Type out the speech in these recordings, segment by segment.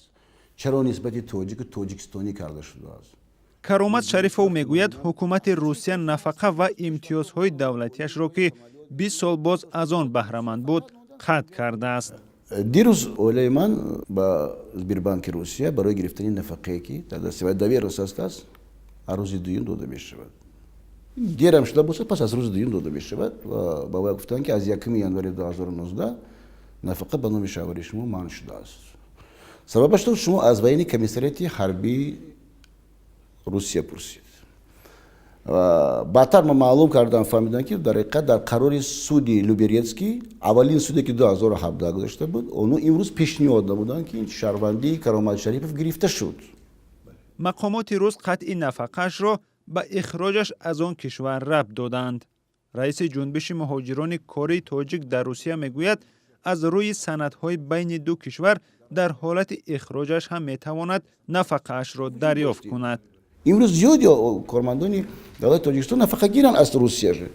шудааст? Чаро нисбати тоҷику тоҷикистонӣ карда шудааст? Каромат Шарифов мегӯяд, ҳукумати Русия нафақа ва имтиёзҳои давлатиашро, ки 20 сол боз аз он баҳраманд буд, қатъ кардааст. Дирӯз оилаи ман ба Сбербанки Русия барои гирифтани нафақае, ки дар дасти вай доверенность ҳастааст, аз рӯзи дуюм дода мешавад, дерам шуда бошад, пас аз рӯзи дуюм дода мешавад, ва ба вай гуфтанд, ки аз 1 январи 2019 нафақа ба номи шавҳари шумо манъ шудааст. Сабабаш шумо аз военный комиссариати ҳарбии Русия пурсид. Баъдтар ман маълум кардам, фаҳмидам, ки дар ҳақиқат дар қарори суди Люберецкий, аввалин суде, ки 2017 гузашта буд, онҳо имрӯз пешниҳод намуданд, ки шаҳрвандии Каромат Шарипов гирифта шуд. Мақомоти рус қатъи нафақаашро ба ихроҷаш аз он кишвар рабт доданд. Раиси Ҷунбиши муҳоҷирони кории тоҷик дар Русия мегӯяд, аз рӯи санадҳои байни ду кишвар дар ҳолати ихроҷаш ҳам метавонад нафақаашро дарёфт кунад. Имрӯз зиёди кормандони давлати Тоҷикистон нафақа гиранд аз Русия.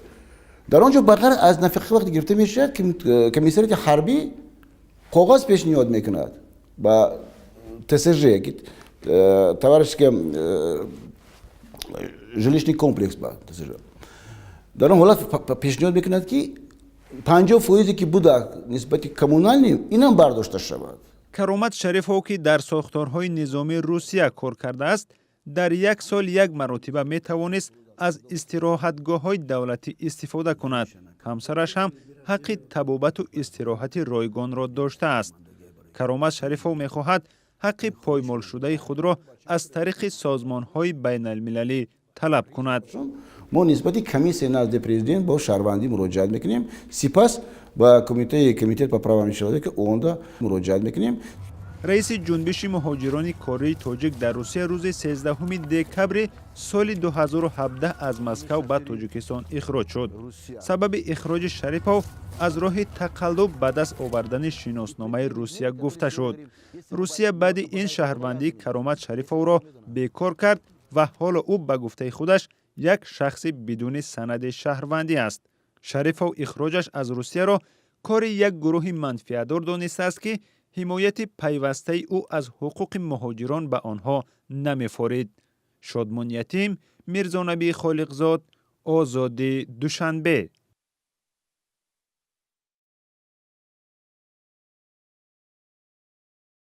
Дар он ҷо ба ғайр аз нафақа, вақте гирифта мешавад, комиссариати ҳарбӣ коғаз пешниҳод мекунад ба ТСЖ, товарищеский жилищный комплекс, ба ТСЖ. Дар он ҳолат пешниҳод мекунад, ки 50 фоизе, ки буда нисбати коммунальный, инам бардошта шавад. Каромат Шарифов, ки дар сохторҳои низомии Русия кор кардааст, дар як сол як маротиба метавонист аз истироҳатгоҳҳои давлатӣ истифода кунад. Ҳамсараш ҳам ҳаққи табобату истироҳати ройгонро доштааст. Каромат Шарифов мехоҳад ҳаққи поймолшудаи худро аз тариқи созмонҳои байналмилалӣ талаб кунад. Мо нисбати комиссияи назди президент бо шаҳрвандӣ муроҷиат мекунем, сипас ба кумитаи комитет по правам человека ООНда муроҷиат мекунем. Раиси Ҷунбиши муҳоҷирони кории тоҷик дар Русия рӯзи 13 декабри соли 2017 аз Москав ба Тоҷикистон ихроҷ шуд. Сабаби ихроҷи Шарипов аз роҳи тақаллуб ба даст овардани шиносномаи Русия гуфта шуд. Русия баъди ин шаҳрвандии Каромат Шарифовро бекор кард ва ҳоло ӯ, ба гуфтаи худаш, як шахси бидуни санади шаҳрвандӣ аст. Шарифов ихроҷаш аз Русияро кори як гурӯҳи манфиатдор донистааст, ки ҳимояти пайвастаи ӯ аз ҳуқуқи муҳоҷирон ба онҳо намефорид. Шодмон Ятим, Мирзонабӣ Холиқзод, Озодӣ, Душанбе.